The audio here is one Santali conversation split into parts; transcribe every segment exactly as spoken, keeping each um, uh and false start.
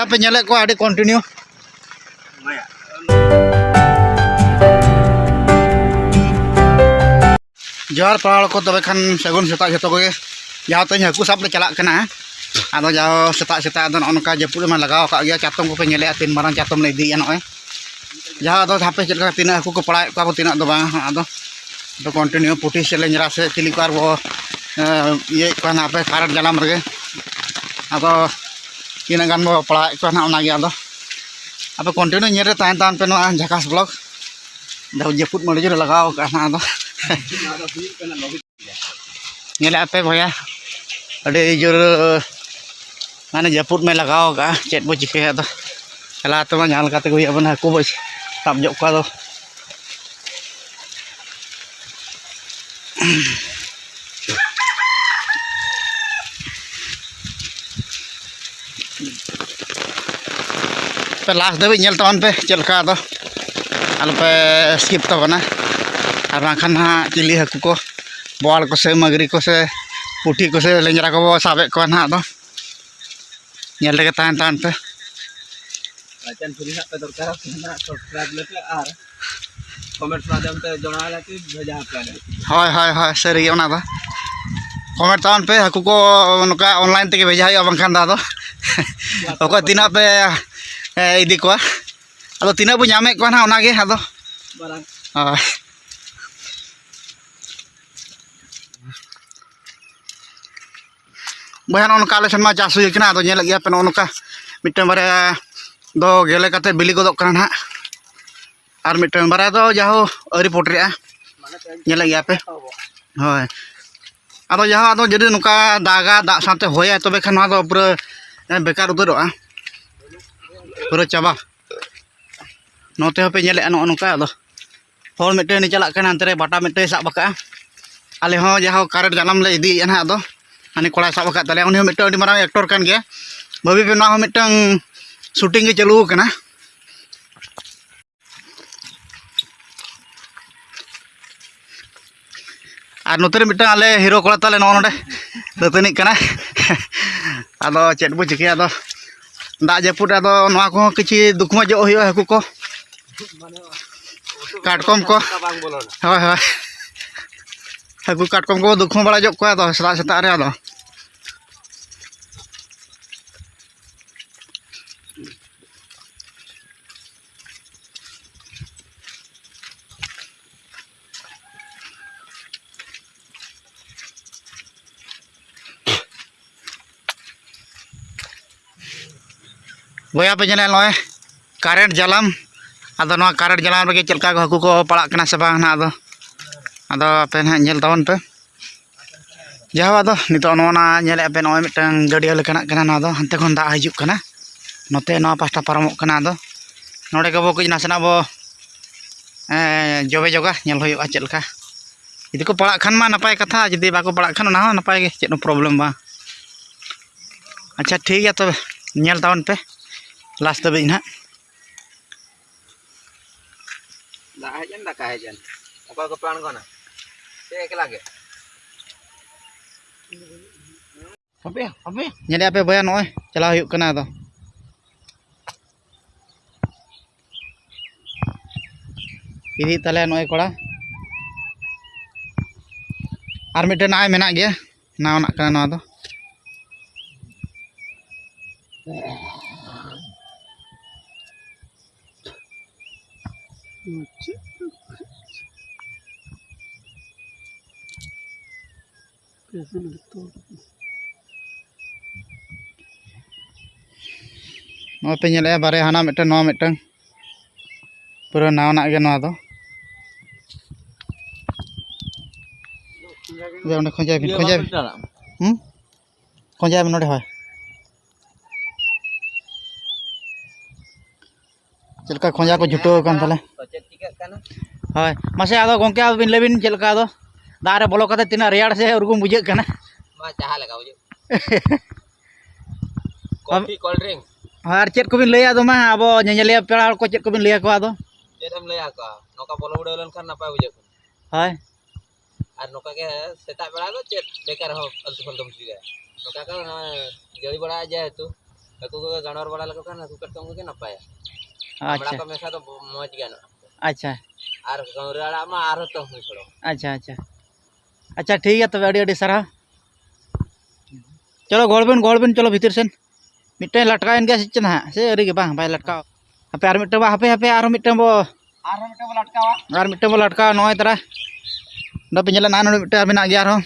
ᱯᱮ ᱧᱮᱞᱮᱫ ᱠᱚᱣᱟ ᱟᱹᱰᱤ continue᱾ ᱡᱚᱦᱟᱨ ᱯᱟᱲᱟ ᱦᱚᱲ ᱠᱚ, ᱛᱚᱵᱮ ᱠᱷᱟᱱ ᱥᱟᱹᱜᱩᱱ ᱥᱮᱛᱟᱜ ᱡᱷᱚᱛᱚ ᱠᱚᱜᱮ᱾ ᱡᱟᱦᱟᱸ ᱛᱮᱦᱮᱧ ᱦᱟᱹᱠᱩ ᱥᱟᱵ ᱞᱮ ᱪᱟᱞᱟᱜ ᱠᱟᱱᱟ, ᱟᱫᱚ ᱡᱟᱦᱟᱸ ᱥᱮᱛᱟᱜ ᱥᱮᱛᱟᱜ ᱫᱚ ᱱᱚᱜᱼᱚ ᱱᱚᱝᱠᱟ ᱡᱟᱹᱯᱩᱫ ᱮᱢᱟ ᱞᱟᱜᱟᱣ ᱟᱠᱟᱫ ᱜᱮᱭᱟ᱾ ᱪᱟᱛᱚᱢ ᱠᱚᱯᱮ ᱧᱮᱞᱮᱫᱼᱟ, ᱛᱤᱱ ᱢᱟᱨᱟᱝ ᱪᱟᱛᱚᱢ ᱞᱮ ᱤᱫᱤᱭᱮᱫᱼᱟ ᱱᱚᱜᱼᱚᱭ᱾ ᱡᱟᱦᱟᱸ ᱫᱚ ᱦᱟᱯᱮ ᱪᱮᱫ ᱞᱮᱠᱟ ᱛᱤᱱᱟᱹᱜ ᱦᱟᱹᱠᱩ ᱠᱚ ᱯᱟᱲᱟᱣᱮᱫ ᱠᱚᱣᱟ ᱵᱚ, ᱛᱤᱱᱟᱹᱜ ᱫᱚ ᱵᱟᱝ ᱦᱟᱸᱜ᱾ ᱟᱫᱚ ᱟᱫᱚ continue ᱯᱩᱴᱷᱤ ᱥᱮ ᱞᱮᱧᱨᱟ ᱥᱮ ᱪᱤᱞᱤ ᱠᱚ ᱟᱨ ᱵᱚ, ᱮᱸ, ᱤᱭᱟᱹᱭᱮᱫ ᱠᱚᱣᱟ ᱱᱟᱜ ᱦᱟᱯᱮ ᱠᱟᱨᱮᱱᱴ ᱡᱟᱞᱟᱢ ᱨᱮᱜᱮ᱾ ᱟᱫᱚ ᱛᱤᱱᱟᱹᱜ ᱜᱟᱱ ᱵᱚ ᱯᱟᱲᱟᱣᱮᱫ ᱠᱚᱣᱟ ᱱᱟᱜ, ᱚᱱᱟᱜᱮ᱾ ᱟᱫᱚ ᱟᱯᱮ continue ᱧᱮᱞ ᱨᱮ ᱛᱟᱦᱮᱱ ᱛᱟᱵᱚᱱ ᱯᱮ ᱱᱚᱣᱟ ᱡᱷᱟᱠᱟᱥ vlog᱾ ᱫᱟᱜ ᱡᱟᱹᱯᱩᱫ ᱢᱟ ᱟᱹᱰᱤ ᱡᱳᱨᱮ ᱞᱟᱜᱟᱣ ᱠᱟᱜᱼᱟ ᱱᱟᱜ᱾ ᱟᱫᱚ ᱧᱮᱞᱮᱫ ᱟᱯᱮ ᱵᱚᱭᱦᱟ, ᱟᱹᱰᱤ ᱡᱳᱨ ᱢᱟᱱᱮ ᱡᱟᱹᱯᱩᱫ ᱢᱮ ᱞᱟᱜᱟᱣ ᱠᱟᱜᱼᱟ, ᱪᱮᱫ ᱵᱚ ᱪᱤᱠᱟᱹᱭᱟ? ᱟᱫᱚ ᱪᱟᱞᱟᱣ ᱛᱮᱢᱟ ᱡᱟᱦᱟᱸ ᱞᱮᱠᱟ ᱛᱮᱜᱮ ᱦᱩᱭᱩᱜᱼᱟ, ᱢᱟᱱᱮ ᱦᱟᱹᱠᱩ ᱵᱚ ᱥᱟᱵ ᱧᱚᱜ ᱠᱚᱣᱟ᱾ ᱟᱫᱚ ᱯᱮ last ᱫᱷᱟᱹᱵᱤᱡ ᱧᱮᱞ ᱛᱟᱵᱚᱱ ᱯᱮ, ᱪᱮᱫ ᱞᱮᱠᱟ ᱟᱫᱚ ᱟᱞᱚᱯᱮ skip ᱛᱟᱵᱚᱱᱟ᱾ ᱟᱨ ᱵᱟᱝᱠᱷᱟᱱ ᱦᱟᱸᱜ ᱪᱤᱞᱤ ᱦᱟᱹᱠᱩ ᱠᱚ, ᱵᱳᱣᱟᱲ ᱠᱚ ᱥᱮ ᱢᱟᱹᱜᱽᱨᱤ ᱠᱚ ᱥᱮ ᱯᱩᱴᱷᱤ ᱠᱚ ᱥᱮ ᱞᱮᱧᱡᱽᱨᱟ ᱠᱚᱵᱚ ᱥᱟᱵᱮᱫ ᱠᱚᱣᱟ ᱱᱟᱦᱟᱜ᱾ ᱟᱫᱚ ᱧᱮᱞ ᱨᱮᱜᱮ ᱛᱟᱦᱮᱱ ᱛᱟᱦᱮᱱ ᱯᱮ᱾ ᱟᱨ channel free ᱦᱟᱸᱜ ᱯᱮ ᱫᱚᱨᱠᱟᱨᱟ ᱥᱮ ᱱᱟᱦᱟᱜ subscribe ᱞᱮᱯᱮ ᱟᱨ comment ᱢᱟᱫᱷᱭᱚᱢ ᱛᱮ ᱡᱚᱱᱟᱣ ᱟᱞᱮ ᱯᱮ, ᱵᱷᱮᱡᱟ ᱟᱯᱮ ᱟᱞᱮ᱾ ᱦᱳᱭ, ᱦᱳᱭ, ᱦᱳᱭ, ᱥᱟᱹᱨᱤ ᱜᱮ ᱚᱱᱟ ᱫᱚ᱾ Comment ᱛᱟᱵᱚᱱ ᱯᱮ, ᱦᱟᱹᱠᱩ ᱠᱚ ᱱᱚᱝᱠᱟ online ᱛᱮᱜᱮ ᱵᱷᱮᱡᱟ ᱦᱩᱭᱩᱜᱼᱟ, ᱵᱟᱝᱠᱷᱟᱱ ᱫᱚ ᱟᱫᱚ ᱚᱠᱚᱭ ᱛᱤᱱᱟᱹᱜ ᱯᱮ, ᱮ, ᱤᱫᱤ ᱠᱚᱣᱟ, ᱟᱫᱚ ᱛᱤᱱᱟᱹᱜ ᱵᱚ ᱧᱟᱢᱮᱫ ᱠᱚᱣᱟ ᱱᱟᱦᱟᱜ, ᱚᱱᱟᱜᱮ ᱟᱫᱚ᱾ ᱢᱟᱨᱟᱝ᱾ ᱦᱳᱭ᱾ ᱵᱚᱭᱦᱟ, ᱱᱚᱜᱼᱚ ᱱᱚᱝᱠᱟ ᱟᱞᱮ ᱥᱮᱱ ᱢᱟ ᱪᱟᱥ ᱦᱩᱭ ᱠᱟᱱᱟ᱾ ᱟᱫᱚ ᱧᱮᱞᱮᱫ ᱜᱮᱭᱟ ᱯᱮ, ᱱᱚᱜᱼᱚ ᱱᱚᱝᱠᱟ ᱢᱤᱫᱴᱟᱝ ᱵᱟᱨᱭᱟ ᱫᱚ ᱜᱮᱞᱮ ᱠᱟᱛᱮ ᱵᱤᱞᱤ ᱜᱚᱫᱚᱜ ᱠᱟᱱᱟ ᱱᱟᱦᱟᱜ᱾ ᱟᱨ ᱢᱤᱫᱴᱟᱝ ᱵᱟᱨᱭᱟ ᱫᱚ ᱡᱟᱦᱳ ᱟᱹᱣᱨᱤ ᱯᱚᱴᱨᱮᱜᱼᱟ, ᱧᱮᱞᱮᱫ ᱜᱮᱭᱟ ᱯᱮ᱾ ᱦᱳᱭ, ᱟᱫᱚ ᱡᱟᱦᱳ, ᱟᱫᱚ ᱡᱩᱫᱤ ᱱᱚᱝᱠᱟ ᱫᱟᱜᱟ, ᱫᱟᱜ ᱥᱟᱶᱛᱮ ᱦᱚᱭᱟᱭ, ᱛᱚᱵᱮ ᱠᱷᱟᱱ ᱱᱚᱣᱟ ᱫᱚ ᱯᱩᱨᱟᱹ, ᱮ, ᱵᱮᱠᱟᱨ ᱩᱛᱟᱹᱨᱚᱜᱼᱟ, ᱯᱩᱨᱟᱹ ᱪᱟᱵᱟ᱾ ᱱᱚᱛᱮ ᱦᱚᱸᱯᱮ ᱧᱮᱞᱮᱫᱼᱟ ᱱᱚᱜᱼᱚ ᱱᱚᱝᱠᱟ᱾ ᱟᱫᱚ ᱦᱚᱲ ᱢᱤᱫᱴᱮᱱ ᱩᱱᱤ ᱪᱟᱞᱟᱜ ᱠᱟᱱᱟ, ᱦᱟᱱᱛᱮ ᱨᱮ ᱵᱟᱴᱟ ᱢᱤᱫᱴᱮᱱ ᱥᱟᱵ ᱟᱠᱟᱫᱼᱟ᱾ ᱟᱞᱮ ᱦᱚᱸ ᱡᱟᱦᱳ ᱠᱟᱨᱮᱱᱴ ᱡᱟᱞᱟᱢ ᱞᱮ ᱤᱫᱤᱭᱮᱫᱼᱟ ᱱᱟᱦᱟᱜ᱾ ᱟᱫᱚ ᱦᱟᱹᱱᱤ ᱠᱚᱲᱟᱭ ᱥᱟᱵ ᱟᱠᱟᱫ ᱛᱟᱞᱮᱭᱟ, ᱩᱱᱤ ᱦᱚᱸ ᱢᱤᱫᱴᱮᱱ ᱟᱹᱰᱤ ᱢᱟᱨᱟᱝ actor ᱠᱟᱱ ᱜᱮᱭᱟ᱾ ᱵᱷᱟᱹᱵᱤ ᱯᱮ, ᱱᱚᱣᱟ ᱦᱚᱸ ᱢᱤᱫᱴᱟᱝ shooting ᱜᱮ ᱪᱟᱹᱞᱩ ᱟᱠᱟᱱᱟ᱾ ᱟᱨ ᱱᱚᱛᱮ ᱨᱮ ᱢᱤᱫᱴᱟᱝ ᱟᱞᱮ ᱦᱤᱨᱳ ᱠᱚᱲᱟ ᱛᱟᱞᱮ ᱱᱚᱜᱼᱚ ᱱᱚᱰᱮ ᱫᱟᱹᱛᱟᱹᱱᱤᱜ ᱠᱟᱱᱟᱭ᱾ ᱟᱫᱚ ᱪᱮᱫ ᱵᱚ ᱪᱤᱠᱟᱹᱭᱟ, ᱟᱫᱚ ᱫᱟᱜ ᱡᱟᱹᱯᱩᱫ ᱨᱮ ᱟᱫᱚ ᱱᱚᱣᱟ ᱠᱚᱦᱚᱸ ᱠᱤᱪᱷᱩ ᱫᱩᱠᱷᱢᱟᱹ ᱡᱚᱜ ᱦᱩᱭᱩᱜᱼᱟ, ᱦᱟᱹᱠᱩ ᱠᱚ, ᱠᱟᱴᱠᱚᱢ ᱠᱚ᱾ ᱦᱳᱭ, ᱦᱳᱭ, ᱦᱟᱹᱠᱩ ᱠᱟᱴᱠᱚᱢ ᱠᱚ ᱫᱩᱠᱷᱢᱟᱹ ᱵᱟᱲᱟ ᱡᱚᱜ ᱠᱚᱣᱟ ᱟᱫᱚ ᱥᱮᱛᱟᱜ ᱥᱮᱛᱟᱜ ᱨᱮ ᱟᱫᱚ᱾ ᱵᱚᱭᱦᱟ ᱯᱮ ᱧᱮᱞᱮᱫ ᱱᱚᱜᱼᱚᱭ ᱠᱟᱨᱮᱱᱴ ᱡᱟᱞᱟᱢ᱾ ᱟᱫᱚ ᱱᱚᱣᱟ ᱠᱟᱨᱮᱱᱴ ᱡᱟᱞᱟᱢ ᱨᱮᱜᱮ ᱪᱮᱫ ᱞᱮᱠᱟ ᱠᱚ ᱦᱟᱹᱠᱩ ᱠᱚ ᱯᱟᱲᱟᱜ ᱠᱟᱱᱟ ᱥᱮ ᱵᱟᱝ ᱱᱟᱦᱟᱜ, ᱟᱫᱚ, ᱟᱫᱚ ᱟᱯᱮ ᱱᱟᱦᱟᱜ ᱧᱮᱞ ᱛᱟᱵᱚᱱ ᱯᱮ᱾ ᱡᱟᱦᱳ, ᱟᱫᱚ ᱱᱤᱛᱚᱜ ᱱᱚᱜᱼᱚ ᱱᱟ ᱧᱮᱞᱮᱫᱼᱟ ᱯᱮ, ᱱᱚᱜᱼᱚᱭ ᱢᱤᱫᱴᱟᱝ ᱜᱟᱹᱰᱭᱟᱹ ᱞᱮᱠᱟᱱᱟᱜ ᱠᱟᱱᱟ ᱱᱚᱣᱟ ᱫᱚ, ᱦᱟᱱᱛᱮ ᱠᱷᱚᱱ ᱫᱟᱜ ᱦᱤᱡᱩᱜ ᱠᱟᱱᱟ, ᱱᱚᱛᱮ ᱱᱚᱣᱟ ᱯᱟᱦᱴᱟ ᱯᱟᱨᱚᱢᱚᱜ ᱠᱟᱱᱟ᱾ ᱟᱫᱚ ᱱᱚᱰᱮ ᱜᱮᱵᱚ ᱠᱟᱹᱡ ᱱᱟᱥᱮᱱᱟᱜ ᱵᱚ, ᱮᱸ, ᱡᱚᱵᱮ ᱡᱚᱜᱟ, ᱧᱮᱞ ᱦᱩᱭᱩᱜᱼᱟ ᱪᱮᱫ ᱞᱮᱠᱟ᱾ ᱡᱩᱫᱤ ᱠᱚ ᱯᱟᱲᱟᱜ ᱠᱷᱟᱱ ᱢᱟ ᱱᱟᱯᱟᱭ ᱠᱟᱛᱷᱟ, ᱡᱩᱫᱤ ᱵᱟᱠᱚ ᱯᱟᱲᱟᱜ ᱠᱷᱟᱱ ᱚᱱᱟ ᱦᱚᱸ ᱱᱟᱯᱟᱭ ᱜᱮ, ᱪᱮᱫ ᱦᱚᱸ ᱯᱨᱚᱵᱞᱮᱢ ᱵᱟᱝ᱾ ᱟᱪᱪᱷᱟ, ᱴᱷᱤᱠ ᱜᱮᱭᱟ ᱛᱚᱵᱮ, ᱧᱮᱞ ᱛᱟᱵᱚᱱ ᱯᱮ ᱞᱟᱥᱴ ᱫᱷᱟᱹᱵᱤᱡ ᱱᱟᱦᱟᱜ᱾ ᱫᱟᱜ ᱦᱮᱡ ᱮᱱ, ᱫᱟᱠᱟ ᱦᱮᱡ ᱮᱱ᱾ ᱚᱠᱚᱭ ᱠᱚᱯᱮ ᱟᱬᱜᱚᱱᱟ? ᱥᱮ ᱮᱠᱞᱟ ᱜᱮ? ᱦᱟᱯᱮ, ᱦᱟᱯᱮ᱾ ᱧᱮᱞᱮᱫᱼᱟ ᱯᱮ ᱵᱚᱭᱦᱟ, ᱱᱚᱜᱼᱚᱭ ᱪᱟᱞᱟᱣ ᱦᱩᱭᱩᱜ ᱠᱟᱱᱟ ᱟᱫᱚ᱾ ᱤᱫᱤᱭᱮᱫ ᱛᱟᱞᱮᱭᱟ ᱱᱚᱜᱼᱚᱭ ᱠᱚᱲᱟ᱾ ᱟᱨ ᱢᱤᱫᱴᱮᱱ ᱱᱚᱜᱼᱚᱭ ᱢᱮᱱᱟᱜ ᱜᱮᱭᱟ, ᱱᱟᱣᱟᱱᱟᱜ ᱠᱟᱱᱟ ᱱᱚᱣᱟ ᱫᱚ᱾ ᱱᱚᱜᱼᱚᱭ ᱯᱮ ᱧᱮᱞᱮᱫᱼᱟ ᱵᱟᱨᱭᱟ, ᱦᱟᱱᱟ ᱢᱤᱫᱴᱟᱝ, ᱱᱚᱣᱟ ᱢᱤᱫᱴᱟᱝ, ᱯᱩᱨᱟᱹ ᱱᱟᱣᱟᱱᱟᱜ ᱜᱮ ᱱᱚᱣᱟ ᱫᱚ᱾ ᱡᱮ ᱚᱸᱰᱮ ᱠᱷᱚᱸᱡᱟᱭ ᱵᱤᱱ, ᱤᱭᱟᱹ ᱠᱷᱚᱸᱡᱟᱭ ᱵᱟᱝ ᱵᱤᱱ᱾ ᱪᱟᱞᱟᱜ᱾ ᱦᱩᱸ? ᱠᱷᱚᱸᱡᱟᱭ ᱵᱤᱱ ᱱᱚᱰᱮ, ᱦᱳᱭ᱾ ᱪᱮᱫ ᱞᱮᱠᱟ ᱠᱷᱚᱸᱡᱟ ᱠᱚ ᱪᱷᱩᱴᱟᱹᱣ ᱟᱠᱟᱱ ᱛᱟᱞᱮ? ᱛᱚ ᱪᱮᱫ ᱪᱤᱠᱟᱹᱜ ᱠᱟᱱᱟ? ᱦᱳᱭ, ᱢᱟᱥᱮ ᱟᱫᱚ ᱜᱚᱢᱠᱮ ᱟᱵᱤᱱ ᱞᱟᱹᱭ ᱵᱤᱱ ᱪᱮᱫ ᱞᱮᱠᱟ ᱟᱫᱚ? ᱫᱟᱜ ᱨᱮ ᱵᱚᱞᱚ ᱠᱟᱛᱮ ᱛᱤᱱᱟᱹᱜ ᱨᱮᱭᱟᱲ ᱥᱮ ᱩᱨᱜᱩᱢ ᱵᱩᱡᱷᱟᱹᱜ ᱠᱟᱱᱟ? ᱢᱟ ᱡᱟᱦᱟᱸ ᱞᱮᱠᱟ ᱵᱩᱡᱷᱟᱹᱜ᱾ Coffee, cold drink. ᱦᱳᱭ, ᱟᱨ ᱪᱮᱫ ᱠᱚᱵᱤᱱ ᱞᱟᱹᱭᱟ ᱟᱫᱚ ᱢᱟ ᱟᱵᱚ ᱧᱮᱧᱮᱞᱤᱭᱟᱹ ᱯᱮᱲᱟ ᱦᱚᱲ ᱠᱚ ᱪᱮᱫ ᱠᱚᱵᱤᱱ ᱞᱟᱹᱭ ᱟᱠᱚᱣᱟ ᱟᱫᱚ? ᱪᱮᱫ ᱮᱢ ᱞᱟᱹᱭ ᱟᱠᱚᱣᱟ? ᱱᱚᱝᱠᱟ ᱵᱚᱞᱚ ᱩᱰᱟᱹᱣ ᱞᱮᱱᱠᱷᱟᱱ ᱱᱟᱯᱟᱭ ᱵᱩᱡᱷᱟᱹᱜ ᱠᱟᱱᱟ᱾ ᱦᱳᱭ᱾ ᱟᱨ ᱱᱚᱝᱠᱟ ᱜᱮ ᱥᱮᱛᱟᱜ ᱵᱮᱲᱟ ᱫᱚ ᱪᱮᱫ ᱵᱮᱠᱟᱨ ᱦᱚᱸ ᱯᱷᱟᱞᱛᱩ ᱯᱷᱟᱞᱛᱩᱢ ᱪᱤᱠᱟᱹᱭᱟ? ᱱᱚᱝᱠᱟ ᱜᱮ ᱱᱚᱜᱼᱚᱭ ᱡᱟᱹᱲᱤ ᱵᱟᱲᱟᱭᱟ ᱡᱮᱦᱮᱛᱩ, ᱦᱟᱹᱠᱩ ᱠᱚᱜᱮ ᱜᱟᱱᱚᱨ ᱵᱟᱲᱟ ᱞᱮᱠᱚ ᱠᱷᱟᱱ ᱦᱟᱹᱠᱩ ᱠᱟᱴᱠᱚᱢ ᱠᱚᱜᱮ ᱱᱟᱯᱟᱭᱟ᱾ ᱟᱪᱪᱷᱟ᱾ ᱟᱢᱲᱟ ᱠᱚ ᱢᱮᱥᱟ ᱫᱚ ᱵᱚ-, ᱢᱚᱡᱽ ᱜᱟᱱᱚᱜᱼᱟ᱾ ᱟᱪᱪᱷᱟ᱾ ᱟᱨ ᱜᱟᱹᱣᱨᱟᱹ ᱟᱲᱟᱜ ᱢᱟ ᱟᱨᱦᱚᱸ ᱛᱚ ᱦᱩᱭ ᱪᱷᱚᱲᱚ᱾ ᱟᱪᱪᱷᱟ, ᱟᱪᱪᱷᱟ᱾ ᱟᱪᱪᱷᱟ, ᱴᱷᱤᱠ ᱜᱮᱭᱟ ᱛᱚᱵᱮ, ᱟᱹᱰᱤ ᱟᱹᱰᱤ ᱥᱟᱨᱦᱟᱣ᱾ ᱪᱚᱞᱚ ᱜᱚᱲ ᱵᱤᱱ, ᱜᱚᱲ ᱵᱤᱱ, ᱪᱚᱞᱚ ᱵᱷᱤᱛᱤᱨ ᱥᱮᱱ᱾ ᱢᱤᱫᱴᱮᱱ ᱞᱟᱴᱠᱟᱭᱮᱱ ᱜᱮᱭᱟ ᱥᱮ ᱪᱮᱫ ᱦᱟᱸᱜ? ᱥᱮ ᱟᱹᱣᱨᱤ ᱜᱮ? ᱵᱟᱝ, ᱵᱟᱭ ᱞᱟᱴᱠᱟᱣ᱾ ᱦᱟᱯᱮ ᱟᱨ ᱢᱤᱫᱴᱮᱱ ᱵᱚ, ᱦᱟᱯᱮ, ᱦᱟᱯᱮ, ᱟᱨ ᱢᱤᱫᱴᱮᱱ ᱵᱚ, ᱟᱨᱦᱚᱸ ᱢᱤᱫᱴᱮᱱ ᱵᱚ ᱞᱟᱴᱠᱟᱣᱟ᱾ ᱟᱨ ᱢᱤᱫᱴᱮᱱ ᱵᱚ ᱞᱟᱴᱠᱟᱣᱟ, ᱱᱚᱜᱼᱚᱭ ᱛᱟᱨᱟ᱾ ᱱᱚᱰᱮ ᱯᱮ ᱧᱮᱞᱟ, ᱱᱚᱜᱼᱚᱭ ᱱᱚᱰᱮ ᱢᱤᱫᱴᱮᱱ ᱢᱮᱱᱟᱜ ᱜᱮᱭᱟ ᱟᱨᱦᱚᱸ᱾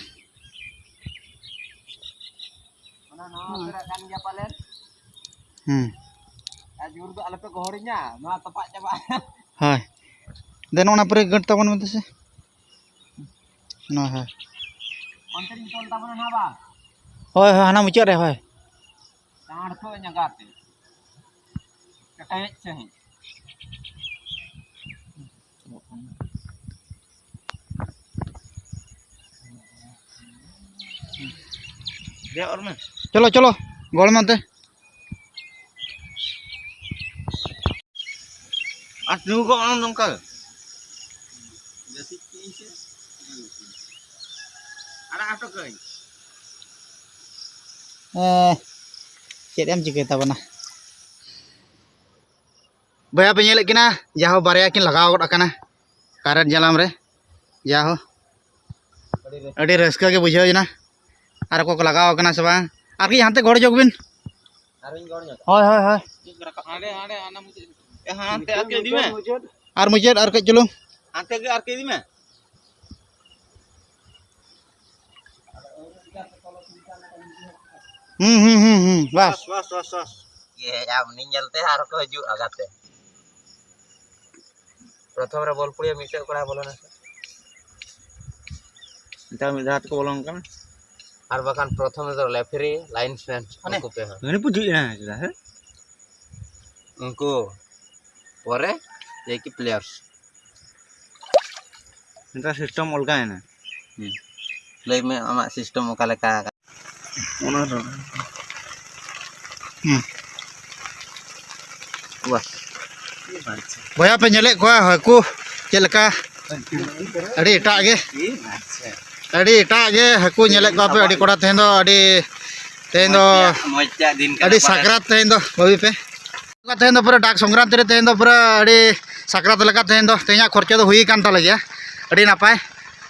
ᱚᱱᱟ ᱱᱟᱣᱟ ᱯᱮᱨᱟ ᱠᱟᱱ ᱜᱮᱭᱟ ᱯᱟᱞᱮᱱ᱾ ᱦᱩᱸ᱾ ᱟᱨ ᱡᱳᱨ ᱫᱚ ᱟᱞᱚᱯᱮ ᱜᱚᱦᱚᱲᱤᱧᱟ, ᱱᱚᱣᱟ ᱛᱚᱯᱟᱜ ᱪᱟᱵᱟᱜᱼᱟ᱾ ᱦᱳᱭ᱾ ᱫᱮᱱ ᱚᱱᱟ ᱯᱚᱨᱮ ᱜᱟᱹᱴ ᱛᱟᱵᱚᱱ ᱢᱮ ᱥᱮ᱾ ᱦᱳᱭ, ᱦᱳᱭ᱾ ᱚᱱᱛᱮ ᱨᱤᱧ ᱛᱚᱞ ᱛᱟᱵᱚᱱᱟ ᱱᱟᱦᱟᱜ ᱵᱟ᱾ ᱦᱳᱭ, ᱦᱳᱭ, ᱦᱟᱱᱟ ᱢᱩᱪᱟᱹᱫ ᱨᱮ, ᱦᱳᱭ᱾ ᱪᱟᱬ ᱠᱚ ᱧᱟᱜᱟᱨ ᱛᱮ᱾ ᱠᱮᱴᱮᱡ ᱥᱟᱺᱦᱤᱡ᱾ ᱫᱮ ᱚᱨ ᱢᱮ᱾ ᱪᱚᱞᱚ, ᱪᱚᱞᱚ, ᱜᱚᱲ ᱢᱮ ᱚᱱᱛᱮ᱾ ᱟᱨ ᱛᱤᱸᱜᱩ ᱠᱚᱜ ᱢᱮ ᱱᱚᱝᱠᱟ ᱜᱮ᱾ ᱟᱲᱟᱜ ᱦᱚᱴᱚ ᱠᱟᱹᱧ᱾ ᱮᱸ, ᱪᱮᱫ ᱮᱢ ᱪᱤᱠᱟᱹᱭ ᱛᱟᱵᱚᱱᱟ? ᱵᱚᱭᱦᱟ ᱯᱮ ᱧᱮᱞᱮᱫ ᱠᱤᱱᱟ, ᱡᱟᱦᱳ ᱵᱟᱨᱭᱟ ᱠᱤᱱ ᱞᱟᱜᱟᱣ ᱜᱚᱫ ᱟᱠᱟᱱᱟ ᱠᱟᱨᱮᱱᱴ ᱡᱟᱞᱟᱢ ᱨᱮ᱾ ᱡᱟᱦᱳ, ᱟᱹᱰᱤ ᱨᱟᱹᱥᱠᱟᱹ ᱜᱮ ᱵᱩᱡᱷᱟᱹᱣ ᱮᱱᱟ᱾ ᱟᱨ ᱚᱠᱚᱭ ᱠᱚ ᱞᱟᱜᱟᱣ ᱟᱠᱟᱱᱟ ᱥᱮ ᱵᱟᱝ? ᱟᱨ ᱠᱟᱹᱡ ᱦᱟᱱᱛᱮ ᱜᱚᱲ ᱡᱚᱜᱽ ᱵᱤᱱ᱾ ᱦᱳᱭ, ᱦᱳᱭ, ᱦᱳᱭ᱾ ᱦᱟᱱᱛᱮ ᱟᱨ ᱠᱟᱹᱡ ᱤᱫᱤ ᱢᱮ᱾ ᱟᱨ ᱢᱩᱪᱟᱹᱫ, ᱟᱨ ᱠᱟᱹᱡ ᱪᱩᱞᱩᱝ᱾ ᱦᱟᱱᱛᱮ ᱜᱮ ᱟᱨ ᱠᱟᱹᱡ ᱤᱫᱤ ᱢᱮ᱾ ᱦᱩᱸ, ᱦᱩᱸ, ᱦᱩᱸ, ᱦᱩᱸ, ᱵᱟᱥ᱾ ᱵᱟᱥ, ᱵᱟᱥ, ᱵᱟᱥ, ᱵᱟᱥ᱾ ᱤᱭᱟᱹ, ᱟᱢ ᱩᱱᱤ ᱧᱮᱞᱛᱮ ᱟᱨᱦᱚᱸ ᱠᱚ ᱦᱤᱡᱩᱜᱼᱟ ᱜᱟᱛᱮ᱾ ᱯᱨᱚᱛᱷᱚᱢ ᱨᱮ ᱵᱚᱞ ᱯᱩᱲᱤᱭᱟᱹ ᱢᱤᱫᱴᱮᱡ ᱠᱚᱲᱟᱭ ᱵᱚᱞᱚᱱᱟ ᱥᱮ? ᱱᱮᱛᱟᱨ ᱢᱤᱫ ᱫᱷᱟᱣ ᱛᱮᱠᱚ ᱵᱚᱞᱚᱱ ᱠᱟᱱᱟ᱾ ᱟᱨ ᱵᱟᱠᱷᱟᱱ ᱯᱨᱚᱛᱷᱚᱢ ᱨᱮᱫᱚ ᱞᱮᱯᱷᱨᱤ, ᱞᱟᱭᱤᱱᱥᱢᱮᱱ, ᱦᱟᱱᱮ᱾ ᱩᱱᱠᱩ ᱯᱮ ᱦᱚᱲ᱾ ᱜᱟᱹᱲᱤ ᱯᱩᱡᱩᱡ ᱮᱱᱟ ᱪᱮᱫᱟᱜ, ᱦᱮᱸ? ᱩᱱᱠᱩ ᱯᱚᱨᱮ ᱡᱮ ᱠᱤ ᱯᱞᱮᱭᱟᱨᱥ᱾ ᱱᱮᱛᱟᱨ ᱥᱤᱥᱴᱮᱢ ᱚᱞᱜᱟᱭᱮᱱᱟ᱾ ᱦᱩᱸ᱾ ᱞᱟᱹᱭ ᱢᱮ ᱟᱢᱟᱜ ᱥᱤᱥᱴᱮᱢ ᱚᱠᱟ ᱞᱮᱠᱟ? ᱚᱱᱟ ᱫᱚ᱾ ᱦᱩᱸ᱾ ᱵᱟᱦ᱾ ᱵᱚᱭᱦᱟ ᱯᱮ ᱧᱮᱞᱮᱫ ᱠᱚᱣᱟ ᱦᱟᱹᱠᱩ ᱪᱮᱫ ᱞᱮᱠᱟ? ᱟᱹᱰᱤ ᱮᱴᱟᱜ ᱜᱮ᱾ ᱟᱹᱰᱤ ᱮᱴᱟᱜ ᱜᱮ ᱦᱟᱹᱠᱩ ᱧᱮᱞᱮᱫ ᱠᱚᱣᱟ ᱯᱮ᱾ ᱟᱹᱰᱤ ᱠᱚᱲᱟ ᱛᱮᱦᱮᱧ ᱫᱚ ᱟᱹᱰᱤ ᱛᱮᱦᱮᱧ ᱫᱚ ᱢᱚᱡᱽ ᱛᱮᱭᱟᱜ ᱫᱤᱱ ᱠᱟᱱᱟ ᱟᱹᱰᱤ ᱯᱟᱞᱮ᱾ ᱥᱟᱠᱨᱟᱛ ᱛᱮᱦᱮᱧ ᱫᱚ, ᱵᱷᱟᱹᱵᱤ ᱯᱮ᱾ ᱛᱮᱦᱮᱧ ᱫᱚ ᱯᱩᱨᱟᱹ ᱰᱟᱠ ᱥᱚᱝᱠᱨᱟᱱᱛᱤ ᱨᱮ, ᱛᱮᱦᱮᱧ ᱫᱚ ᱯᱩᱨᱟᱹ ᱟᱹᱰᱤ ᱥᱟᱠᱨᱟᱛ ᱞᱮᱠᱟ ᱛᱮᱦᱮᱧ ᱫᱚ ᱛᱮᱦᱮᱧᱟᱜ ᱠᱷᱚᱨᱪᱟ ᱫᱚ ᱦᱩᱭ ᱟᱠᱟᱱ ᱛᱟᱞᱮ ᱜᱮᱭᱟ᱾ ᱟᱹᱰᱤ ᱱᱟᱯᱟᱭ᱾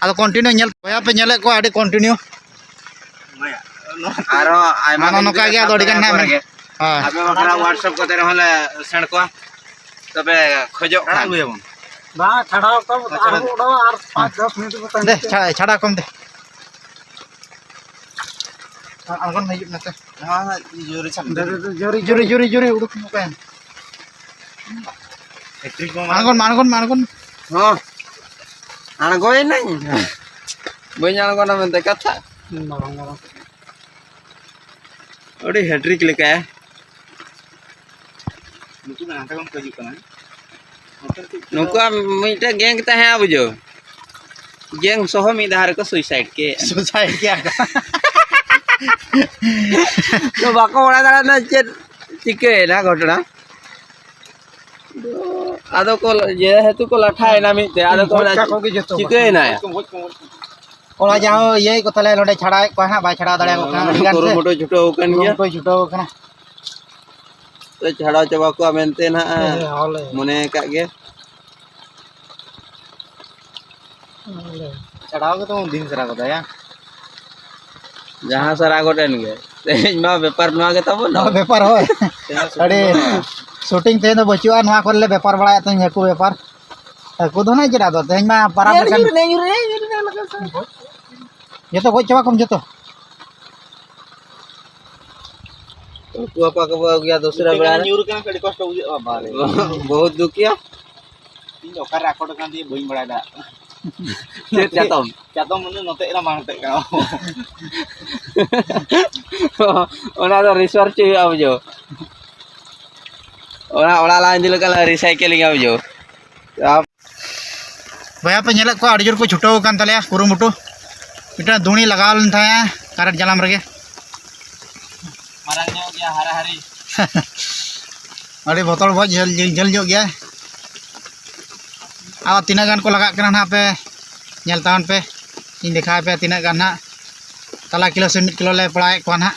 ᱟᱫᱚ continue ᱧᱮᱞ, ᱵᱚᱭᱦᱟ ᱯᱮ ᱧᱮᱞᱮᱫ ᱠᱚᱣᱟ, ᱟᱹᱰᱤ continue᱾ ᱟᱨᱦᱚᱸ ᱟᱭᱢᱟ ᱱᱚᱜᱼᱚ ᱫᱤᱱ ᱱᱚᱝᱠᱟ ᱜᱮ ᱜᱮ ᱟᱫᱚ ᱟᱹᱰᱤ ᱜᱟᱱ ᱱᱟᱦᱟᱜ ᱯᱚᱨᱮ ᱢᱮᱱ-, ᱜᱮ᱾ ᱦᱳᱭ᱾ ᱟᱯᱮ ᱵᱟᱠᱷᱨᱟ WhatsApp ᱠᱚᱛᱮ ᱨᱮᱦᱚᱸ ᱞᱮ ᱥᱮᱱ ᱠᱚᱣᱟ᱾ ᱛᱚᱵᱮ ᱠᱷᱚᱡᱚᱜ ᱠᱷᱟᱱ᱾ ᱟᱹᱜᱩᱭᱟᱵᱚᱱ᱾ ᱵᱟᱝ, ᱪᱷᱟᱲᱟᱣ ᱠᱚ, ᱟᱪᱪᱷᱟ, ᱟᱨᱦᱚᱸ ᱚᱰᱟᱣᱟ, ᱟᱨ ᱯᱟᱸᱪ ᱫᱚᱥ ᱢᱤᱱᱤᱴ ᱠᱚ ᱛᱟᱦᱮᱱ ᱫᱮ, ᱛᱮ᱾ ᱪᱷᱟ-, ᱪᱷᱟᱲᱟ ᱠᱚᱢ ᱫᱮ᱾ ᱟᱬᱜᱚᱱ ᱢᱮ, ᱦᱤᱡᱩᱜ ᱢᱮ ᱱᱚᱛᱮ᱾ ᱦᱮᱸ, ᱦᱮᱸ, ᱡᱳᱨ ᱪᱷᱟᱢ᱾ ᱡᱳᱨ, ᱡᱳᱨ, ᱡᱳᱨ, ᱡᱳᱨ, ᱩᱰᱩᱠ ᱢᱮ ᱚᱠᱚᱭ᱾ ᱦᱮᱴᱨᱤᱠ ᱵᱚᱢ ᱟᱬᱜᱚᱱ ᱢᱮ, ᱟᱬᱜᱚᱱ ᱢᱮ, ᱟᱬᱜᱚᱱ ᱢᱮ᱾ ᱦᱚᱸ, ᱟᱬᱜᱚᱭᱮᱱᱟᱹᱧ᱾ ᱵᱟᱹᱧ ᱟᱬᱜᱚᱱᱟ ᱢᱮᱱᱛᱮ ᱠᱟᱛᱷᱟ᱾ ᱢᱟᱨᱟᱝ, ᱢᱟᱨᱟᱝ᱾ ᱟᱹᱰᱤ ᱦᱮᱴᱨᱤᱠ ᱞᱮᱠᱟ᱾ ᱱᱩᱠᱩ ᱫᱚ ᱦᱟᱱᱛᱮ ᱠᱷᱚᱱ ᱠᱚ ᱦᱤᱡᱩᱜ ᱠᱟᱱᱟ᱾ ᱱᱚᱛᱮ ᱨᱮ ᱪᱮᱫ ᱪᱤᱠᱟᱹ ᱱᱩᱠᱩᱣᱟᱜ ᱢᱤᱫᱴᱮᱱ ᱜᱮᱝ ᱛᱟᱦᱮᱸᱜᱼᱟ, ᱵᱩᱡᱷᱟᱹᱣ᱾ ᱜᱮᱝ ᱥᱚᱦᱚ ᱢᱤᱫ ᱫᱷᱟᱣ ᱨᱮᱠᱚ suicide ᱠᱮᱫ᱾ Suicide ᱠᱮᱫ ᱠᱚ᱾ ᱛᱚ ᱵᱟᱠᱚ ᱵᱟᱲᱟᱭ ᱫᱟᱲᱮᱭᱟᱜ ᱠᱟᱱᱟ ᱪᱮᱫ ᱪᱤᱠᱟᱹᱭᱮᱱᱟ ᱜᱷᱚᱴᱚᱱᱟ᱾ ᱟᱫᱚ ᱠᱚ, ᱡᱮᱦᱮᱛᱩ ᱠᱚ ᱞᱟᱴᱷᱟᱭᱮᱱᱟ ᱢᱤᱫ ᱛᱮ, ᱟᱫᱚ ᱠᱚ ᱜᱚᱡ ᱢᱮᱱᱟ, ᱠᱟᱠᱚ ᱜᱮ ᱡᱚᱛᱚ᱾ ᱪᱤᱠᱟᱹᱭᱮᱱᱟᱭ? ᱜᱚᱡ ᱠᱚ, ᱜᱚᱡ ᱠᱚ᱾ ᱚᱱᱟ ᱡᱟᱦᱟᱸ ᱤᱭᱟᱹᱭᱮᱫ ᱠᱚ ᱛᱟᱞᱮ ᱱᱚᱰᱮ, ᱪᱷᱟᱲᱟᱣᱮᱫ ᱠᱚᱣᱟ ᱦᱟᱸᱜ, ᱵᱟᱭ ᱪᱷᱟᱲᱟᱣ ᱫᱟᱲᱮᱭᱟᱠᱚ ᱠᱟᱱᱟ᱾ ᱟᱹᱰᱤ ᱜᱟᱱ ᱥᱮ ᱠᱩᱨᱩᱢᱩᱴᱩ ᱪᱷᱩᱴᱟᱹᱣ ᱟᱠᱟᱱ ᱜᱮᱭᱟ᱾ ᱠᱩᱨᱩᱢᱩᱴᱩᱭ ᱪᱷᱩᱴᱟᱹᱣ ᱟᱠᱟᱱᱟ᱾ ᱛᱚ ᱪᱷᱟᱲᱟᱣ ᱪᱟᱵᱟ ᱠᱚᱣᱟ ᱢᱮᱱᱛᱮ ᱱᱟᱦᱟᱜ ᱦᱮᱸ, ᱦᱚᱞᱮ᱾ ᱢᱚᱱᱮ ᱟᱠᱟᱫ ᱜᱮ᱾ ᱦᱚᱞᱮ᱾ ᱪᱷᱟᱲᱟᱣ ᱜᱮᱛᱚ ᱩᱱ ᱫᱤᱱ ᱥᱟᱨᱟ ᱠᱚᱫᱚ, ᱭᱟ? ᱡᱟᱦᱟᱸ ᱥᱟᱨᱟ ᱜᱚᱴᱮᱱ ᱜᱮ᱾ ᱛᱮᱦᱮᱧ ᱢᱟ ᱵᱮᱯᱟᱨ ᱱᱚᱣᱟ ᱜᱮ ᱛᱟᱵᱚᱱ᱾ ᱱᱚᱣᱟ ᱵᱮᱯᱟᱨ, ᱦᱳᱭ᱾ ᱛᱮᱦᱮᱧ ᱟᱹᱰᱤ ᱥᱩᱴᱤᱝ ᱵᱟᱹᱱᱩᱜᱼᱟ᱾ ᱥᱩᱴᱤᱝ ᱛᱮᱦᱮᱧ ᱫᱚ ᱵᱟᱹᱪᱩᱜᱼᱟ, ᱱᱚᱣᱟ ᱠᱚᱨᱮ ᱞᱮ ᱵᱮᱯᱟᱨ ᱵᱟᱲᱟᱭᱮᱫ ᱛᱟᱦᱮᱸᱧ, ᱦᱟᱹᱠᱩ ᱵᱮᱯᱟᱨ᱾ ᱦᱟᱹᱠᱩ ᱫᱚ ᱱᱟᱜ ᱪᱮᱫ ᱟᱫᱚ, ᱛᱮᱦᱮᱧ ᱢᱟ ᱯᱟᱨᱟᱵᱽ ᱞᱮᱠᱟᱱ᱾ ᱡᱚᱛᱚ ᱜᱚᱡ ᱪᱟᱵᱟ ᱠᱚᱢ ᱡᱚᱛᱚ᱾ ᱩᱱᱠᱩ ᱦᱟᱯᱟ ᱠᱚᱵᱚ ᱟᱹᱜᱩᱭᱟ ᱫᱚᱥᱨᱟ ᱵᱮᱲᱟ ᱨᱮ᱾ ᱧᱩᱨ ᱠᱟᱱᱟ, ᱟᱹᱰᱤ ᱠᱚᱥᱴᱚ ᱵᱩᱡᱷᱟᱹᱜᱼᱟ, ᱵᱟᱵᱟ ᱨᱮ᱾ ᱵᱚᱦᱩᱛ ᱫᱩᱠᱷᱤᱭᱟ᱾ ᱤᱧ ᱫᱚ ᱚᱠᱟᱨᱮ ᱟᱠᱚᱴ ᱟᱠᱟᱱ ᱛᱤᱧᱟᱹ ᱵᱟᱹᱧ ᱵᱟᱲᱟᱭ ᱫᱟ᱾ ᱪᱮᱫ ᱪᱟᱛᱚᱢ? ᱪᱟᱛᱚᱢ ᱢᱟᱱᱮ ᱱᱚᱛᱮ ᱮᱱᱟ ᱵᱟᱝ ᱱᱚᱛᱮ ᱠᱟᱱᱟ᱾ ᱚᱱᱟ ᱫᱚ research ᱦᱩᱭᱩᱜᱼᱟ ᱵᱩᱡᱷᱟᱹᱣ᱾ ᱚᱱᱟ ᱚᱲᱟᱜ ᱞᱟᱝ ᱤᱫᱤ ᱞᱮᱠᱷᱟᱱ ᱞᱮ recycling ᱟ ᱵᱩᱡᱷᱟᱹᱣ᱾ ᱵᱚᱭᱦᱟ ᱯᱮ ᱧᱮᱞᱮᱫ ᱠᱚᱣᱟ, ᱟᱹᱰᱤ ᱡᱳᱨ ᱠᱚ ᱪᱷᱩᱴᱟᱹᱣ ᱟᱠᱟᱱ ᱛᱟᱞᱮᱭᱟ ᱠᱩᱨᱩᱢᱩᱴᱩ᱾ ᱢᱤᱫᱴᱟᱝ ᱫᱩᱬᱤ ᱞᱟᱜᱟᱣ ᱞᱮᱱ ᱛᱟᱦᱮᱸᱜᱼᱟ current ᱡᱟᱞᱟᱢ ᱨᱮᱜᱮ᱾ ᱢᱟᱨᱟᱝ ᱧᱚᱜ ᱜᱮᱭᱟ, ᱦᱟᱨᱟᱦᱟᱨᱤ᱾ ᱟᱹᱰᱤ ᱵᱚᱛᱚᱨ ᱵᱚᱡ ᱡᱷᱟᱹᱞ, ᱡᱷᱟᱹᱞ, ᱡᱷᱟᱹᱞ ᱧᱚᱜ ᱜᱮᱭᱟᱭ᱾ ᱟᱨ ᱛᱤᱱᱟᱹᱜ ᱜᱟᱱ ᱠᱚ ᱞᱟᱜᱟᱜ ᱠᱟᱱᱟ ᱱᱟᱦᱟᱜ ᱯᱮ ᱧᱮᱞ ᱛᱟᱵᱚᱱ ᱯᱮ, ᱤᱧ ᱫᱮᱠᱷᱟᱣ ᱯᱮᱭᱟ ᱛᱤᱱᱟᱹᱜ ᱜᱟᱱ ᱱᱟᱦᱟᱜ᱾ ᱛᱟᱞᱟ ᱠᱤᱞᱳ ᱥᱮ ᱢᱤᱫ ᱠᱤᱞᱳ ᱞᱮ ᱯᱟᱲᱟᱣᱮᱫ ᱠᱚᱣᱟ ᱱᱟᱦᱟᱜ᱾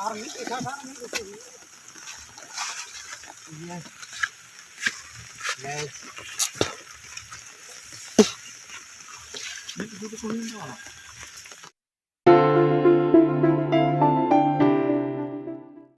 ᱟᱨ ᱢᱤᱫ ᱡᱚᱠᱷᱟ ᱫᱚ ᱢᱤᱫ ᱡᱚᱠᱷᱟ ᱦᱩᱭᱩᱜᱼᱟ᱾ ᱤᱭᱟᱹ᱾ ᱵᱮᱥ᱾ ᱢᱤᱫ ᱡᱚᱠᱷᱟ ᱫᱚᱠᱚ ᱦᱩᱭᱩᱜᱼᱟ᱾